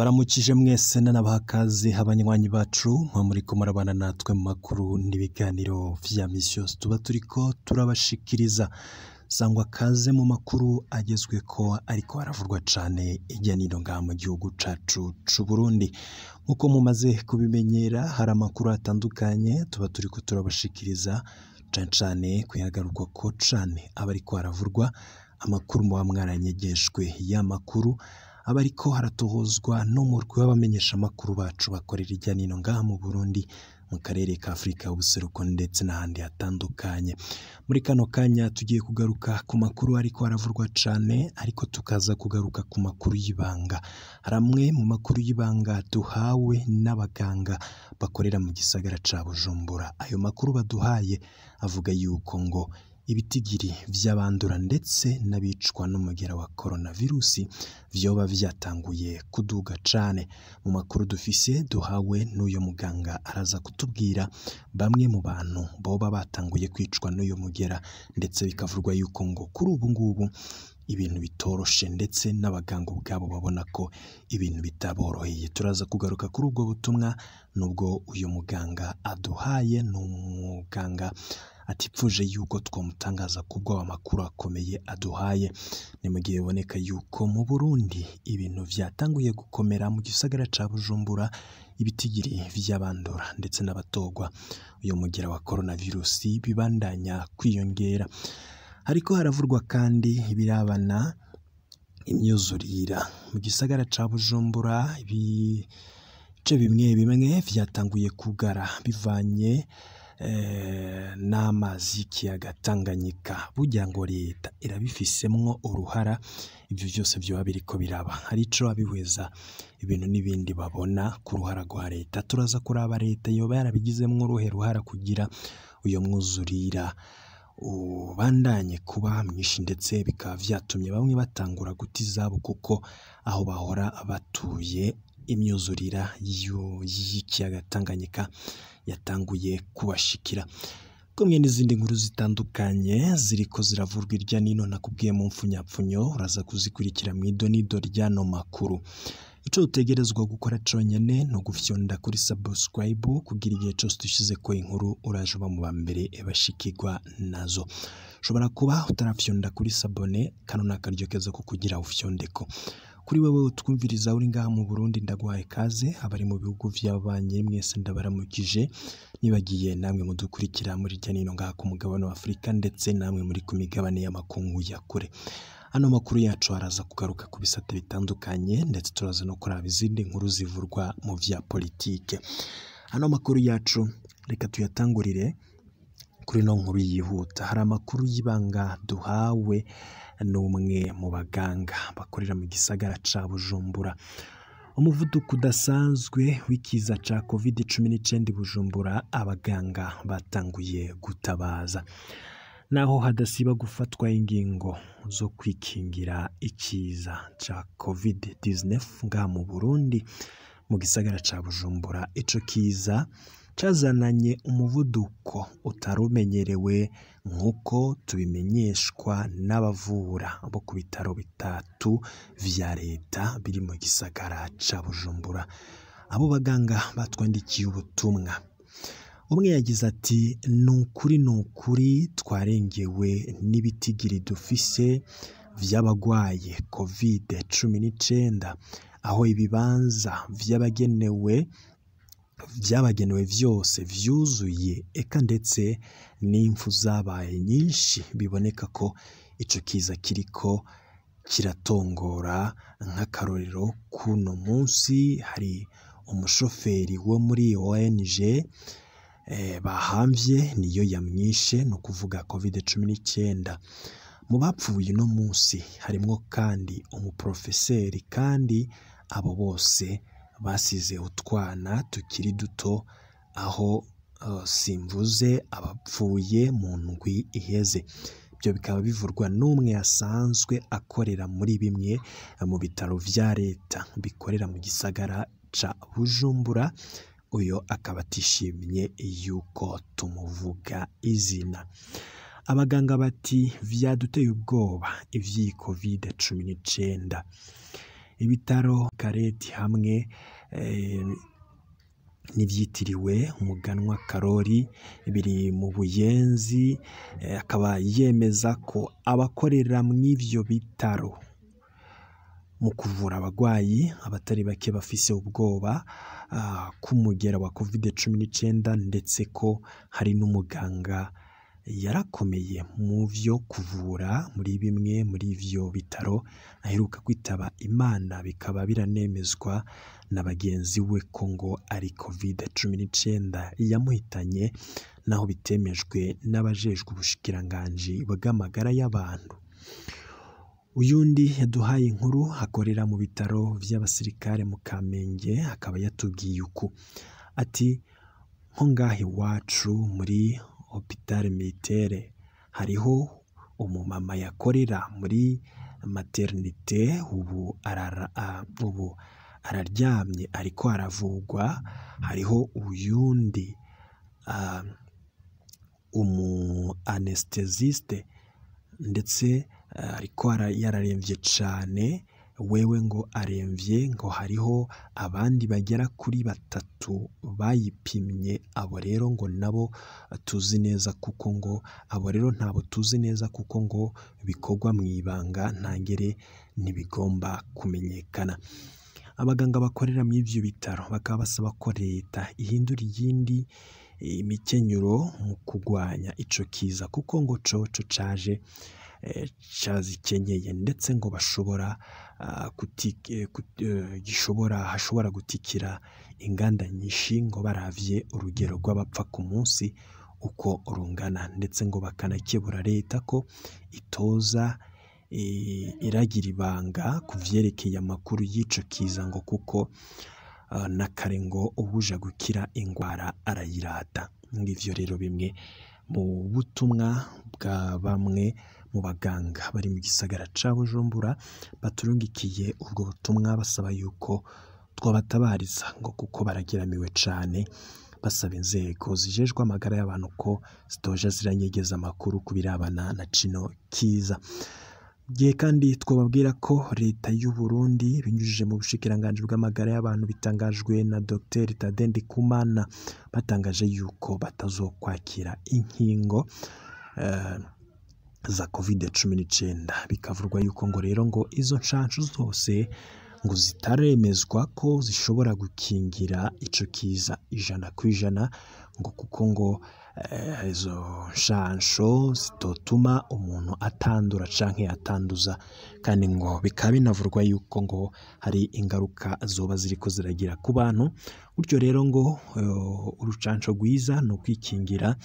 Ndabaramukije mwese nanabaha ikaze abanywanyi bacu mwa muriko murabana natwe mu makuru n'ibiganiro vya misi yose tuba turiko turabashikiriza. Sangwa kaze mu makuru agezweko ariko aravurwa cane hirya no hino ngaha mu gihugu cacu c'Uburundi. Nkuko mumaze kubimenyera hari amakuru atandukanye tuba turiko turabashikiriza cane cane kuyagarukwako cane aba ariko aravurwa, amakuru muba mwaranyegejwe, ya makuru aba ariko haratohozwa n'umurwi w'abamenyeshamakuru bacu bakorera hirya no hino ngaha mu Burundi, mu karere ka Afurika y'ubuseruko ndetse n'ahandi hatandukanye. Muri kano kanya tugiye kugaruka ku makuru ariko aravurwa cane, ariko tukaza kugaruka ku makuru y'ibanga. Hari amwe mu makuru y'ibanga duhawe n'abaganga bakorera mu gisagara ca Bujumbura. Ayo makuru baduhaye avuga yuko ngo ibitigiri vy'abandura ndetse n'abicwa n'umugera wa coronavirusi vyoba vyatanguye kuduga cane. Mu makuru dufise duhawe n'uyo muganga araza kutubwira bamwe mu bantu boba batanguye kwicwa n'uyo mugera, ndetse bikavurwa yuko ngo kuri ubu ngubu ibintu bitoroshe ndetse n'abaganga ubwabo babona ko ibintu bitaboroheye. Turaza kugaruka kuri ubwo butumwa nubwo uyu muganga aduhaye, ni umuganga atipfuje yuko twamutangaza kubwo amakuru akomeye aduhaye. Ni mu gihe biboneka yuko mu Burundi ibintu vyatanguye gukomera mu gisagara ca Bujumbura, ibitigiri vy'abandura ndetse n'abatogwa uyu mugera wa coronavirusi bibandanya kwiyongera. Hariko haravurwa kandi ibirabana imyuzurira mu gisagara ca Bujumbura, ibice bimwe bimwe vyatanguye kugara bivanye n'amazi y'ikiyaga Tanganyika. Burya ngo leta irabifisemwo uruhara, ivyo vyose vyoba biriko biraba. Hari ico abihweza ibintu n'ibindi babona ku ruhara rwa leta. Turaza kuraba leta yoba yarabigizemwo uruhe ruhara kugira uyo mwuzurira ubandanye kuba mwinshi, ndetse bikaba vyatumye bamwe batangura guta izabo kuko aho bahora batuye imyuzurira y'ikiyaga Tanganyika yatanguye kubashikira. Kumwe n'izindi nkuru zitandukanye ziriko ziravurwa irya nino nakubwiye mu mfunyapfunyo, uraza kuzikurikira mw'idonido ry'ano makuru. Ico utegerezwa gukora conyene ni ugufyonda kuri subscribe kugira igihe cose dushizeko inkuru uraje uba mu ba mbere bashikirwa nazo. Ushobora kuba utarafyonda kuri sabone, kano ni akaryo keza ko kugira ufyondeko. Kuri wewe utwumviriza uri ngaha mu Burundi ndaguhaye ikaze, abari mu bihugu vy'ababanyi mwese ndabaramukije, nibagiye namwe mudukurikira muri hirya no hino ngaha ku mugabane wa Afurika ndetse namwe muri ku migabane y'amakungu ya kure. Ano makuru yacu araza kugaruka ku bisate bitandukanye ndetse turaza no kuraba izindi nkuru zivurwa mu vya politike. Ano makuru yacu reka tuyatangurire kuri ino nkuru yihuta. Hari amakuru y'ibanga duhawe n'umwe mu baganga bakorera mu gisagara ca Bujumbura. Umuvuduko udasanzwe w'ikiza ca Covid-19 i Bujumbura, abaganga batanguye gutabaza. Naho hadasiba gufatwa ingingo zo kwikingira ikiza ca Covid-19 ngaha mu Burundi, mu gisagara ca Bujumbura, ico kiza cazananye umuvuduko utarumenyerewe nk'uko tubimenyeshwa n'abavura bo ku bitaro bitatu vya leta biri mu gisagara ca Bujumbura. Abo baganga batwandikiye ubutumwa. Umwe yagize ati: "Nukuri nukuri twarengewe n'ibitigiri dufise vy'abagwaye Covid-19, aho ibibanza vyabagenewe vyose vyuzuye, eka ndetse n'impfu zabaye nyinshi, biboneka ko ico kiza kiriko kiratongora. Nk'akarorero kuno munsi hari umushoferi wo muri ONG bahamvye niyo yamwishe, ni ukuvuga Covid-19. Mu bapfuye uno munsi harimwo kandi umuprofeseri, kandi abo bose basize utwana tukiri duto, aho simvuze abapfuye mu ndwi iheze." Ivyo bikaba bivurwa n'umwe asanzwe akorera muri bimwe mu bitaro vya leta bikorera mu gisagara ca Bujumbura, uyo akaba atishimye yuko tumuvuga izina. Abaganga bati: "Vyaduteye ubwoba ivy'iyi Covid-19. Ibitaro Kareti hamwe n'ivyitiriwe umuganwa Karori biri mu Buyenzi, akaba yemeza ko abakorera mw'ivyo bitaro mu kuvura abagwayi abatari bake bafise ubwoba k'umugera wa COVID-19, ndetse ko hari n'umuganga yarakomeye mu vyo kuvura muri bimwe muri ivyo bitaro aheruka kwitaba Imana, bikaba biranemezwa na bagenzi we ko ngo ari COVID-19 yamuhitanye, naho bitemejwe n'abajejwe ubushikiranganji bw'amagara y'abantu. Uyundi yaduhaye inkuru akorera mu bitaro vy'abasirikare mu Kamenge, akaba yatubwiye uku ati: nko ngaha iwacu muri Hopital Militaire hariho umumama yakorera muri maternité, ubu araryamye ariko aravugwa. Hariho uyundi umu anesthésiste ndetse ariko yararemvye cane, wewe ngo aremvye, ngo hariho abandi bagera kuri 3 bayipimye, abo rero ngo nabo tuzi neza kuko ngo abo rero ntabo tuzi neza kuko ngo bikorwa mw'ibanga ntangere ntibigomba kumenyekana. Abaganga bakorera mu ivyo bitaro bakaba basaba ko leta ihindura iyindi imikenyero mu kugwanya ico kiza, kuko ngo coco caje cazikenyeye, ndetse ngo bashobora hashobora gutikira inganda nyinshi ngo baravye urugero rw'abapfa ku munsi uko rungana, ndetse ngo bakanakebura leta ko itoza iragira ibanga ku vyerekeye amakuru y'ico kiza, ngo kuko na kare ngo uwuja gukira ingwara arayirata. Ngivyo rero bimwe mu butumwa bwa bamwe mu baganga bari mu gisagara ca Bujumbura baturungikiye ubwo butumwa, basaba yuko twabatabariza ngo kuko barageramiwe cane, basaba inzego zijejwe amagara y'abantu ko zitoja ziranyegeza amakuru ku birabana na kino kiza. Gihe kandi twababwira ko leta y'u Burundi binyujije mu bushikiranganji bw'amagara y'abantu bitangajwe na Dr Tade Ndikumana, batangaje yuko batazokwakira inkingo za COVID-19, bikavurwa yuko ngo rero ngo izo nshanshu zose ngo zitaremezwa ko zishobora gukingira ico kiza 100%, ngo kuko ngo izo nshansho zitotuma umuntu atandura canke atanduza, kandi ngo bikaba binavurwa yuko ngo hari ingaruka zoba ziriko ziragira ku bantu. Gutyo rero ngo urucanco rwiza ni ukwikingira,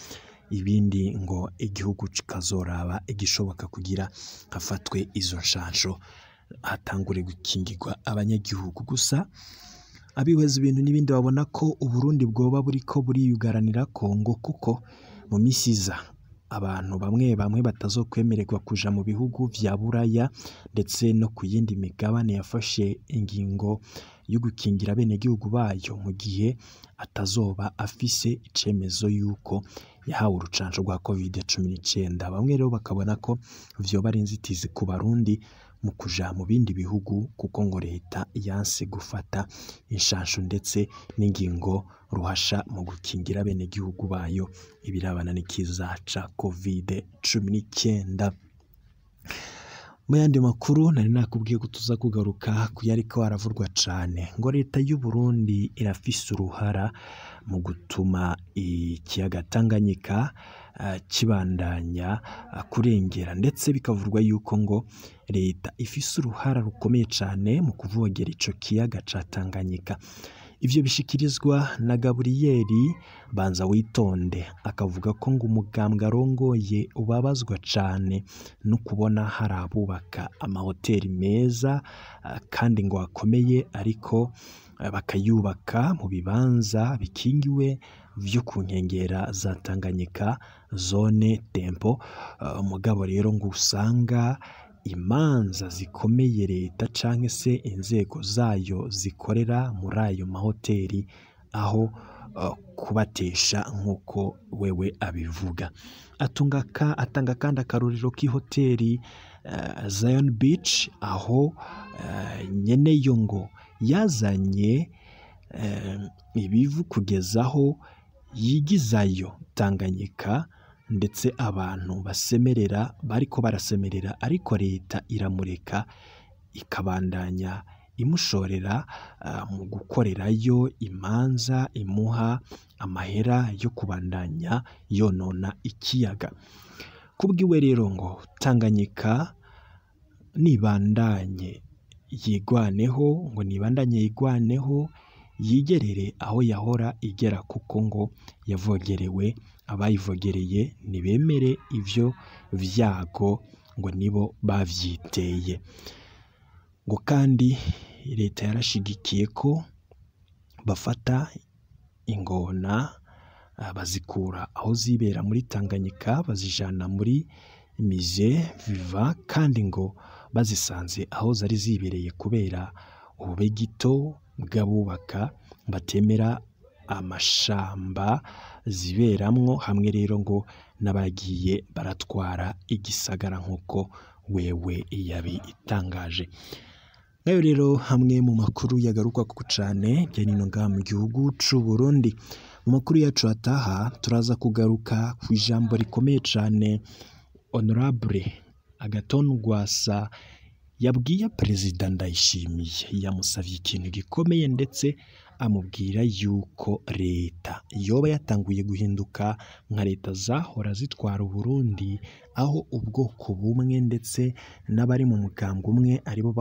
ibindi ngo igihugu kikazoraba igishoboka kugira hafatwe izo nshansho hatangure gukingirwa abanyagihugu. Gusa abihweza ibintu n'ibindi babona ko Uburundi bwoba buriko buriyugaranira ko ngo kuko mu misi iza abantu bamwe bamwe batazokwemererwa kuja mu bihugu vya Buraya ndetse no ku yindi migabane yafashe ingingo yo gukingira abenegihugu bayo, mu gihe atazoba afise icemezo yuko yahawe urucanco rwa COVID-19. Bamwe rero bakabona ko vyoba ari inzitizi ku Barundi mu kuja mu bindi bihugu, kuko ngo leta yanse gufata inshansho ndetse n'ingingo ruhasha mu gukingira abenegihugu bayo ibirabana n'ikiza ca COVID-19. Mu yandi makuru nari nakubwiye ko tuza kugaruka kuyariko aravurwa cane, ngo leta y'u Burundi irafise uruhara mu gutuma ikiyaga Tanganyika kibandanya kurengera, ndetse bikavurwa yuko ngo leta ifise uruhara rukomeye cane mu kuvogera ico kiyaga ca Tanganyika. Ivyo bishikirizwa na Gaburiyeri Banza Witonde, akavuga ko ngo umugambwe arongoye ubabazwa cane no kubona hari abubaka amahoteli meza kandi ngo akomeye, ariko bakayubaka mu bibanza bikingiwe vyo ku nkengera za Tanganyika, zone tempo. Mugabo rero ngo usanga imanza zikomeye leta canke se inzego zayo zikorera muri ayo mahoteli aho kubatesha nk'uko wewe abivuga. Atanga kandi akarorero k'ihoteli Zion Beach, aho nyeneyo ngo yazanye ibivu kugeza aho yigizayo Tanganyika, ndetse abantu basemerera bariko barasemerera, ariko leta iramureka ikabandanya imushorera mu gukorerayo imanza, imuha amahera yo kubandanya yonona ikiyaga. Kubwiwe rero ngo Tanganyika nibandanye yigwaneho, ngo nibandanye yigwaneho yigerere aho yahora igera, kuko ngo yavogerewe, abayivogereye ntibemere ivyo vyago ngo nibo bavyiteye. Ngo kandi leta yarashigikiye ko bafata ingona bazikura aho zibera muri Tanganyika bazijana muri Musée Vivant, kandi ngo bazisanze aho zari zibereye kubera ububegito bw'abubaka batemera amashamba ziberamwo, hamwe rero ngo n'abagiye baratwara igisagara nk'uko wewe yabitangaje. Ngayo rero hamwe mu makuru yagarukwako cane hirya no hino ngaha mu gihugu c'u Burundi. Mu makuru yacu ataha turaza kugaruka kw'ijambo rikomeye cane Honorable Agathon Rwasa yabwiye Perezida Ndayishimiye. Yamusavye ikintu gikomeye ndetse amubwira yuko leta yoba yatanguye guhinduka nka leta zahora zitwara Uburundi, aho ubwoko bumwe ndetse n'abari mu mugambwe umwe aribo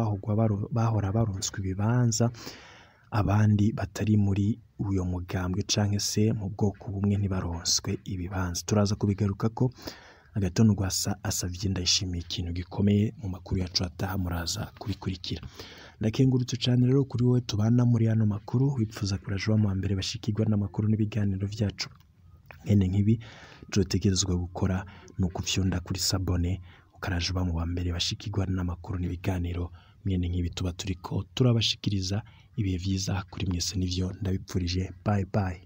bahora baronswa ibibanza, abandi batari muri uyo mugambwe canke se mu bwoko bumwe ntibaronswe ibibanza. Turaza kubigarukako. Agathon Rwasa asavye Ndayishimiye ikintu gikomeye. Mu makuru yacu ataha muraza kubikurikira. Ndakengurutse cane rero kuri wowe tubana muri ano makuru, wipfuza kuraja uba mu mbere bashikirwa n'amakuru n'ibiganiro vyacu mwene nk'ibi. Ico utegerezwa gukora ni ukufyonda kuri s'abonner, ukaraja uba mu ba mbere bashikirwa n'amakuru n'ibiganiro mwene nk'ibi tuba turiko turabashikiriza. Ibihe vyiza kuri mwese nivyo ndabipfurije. Bye bye.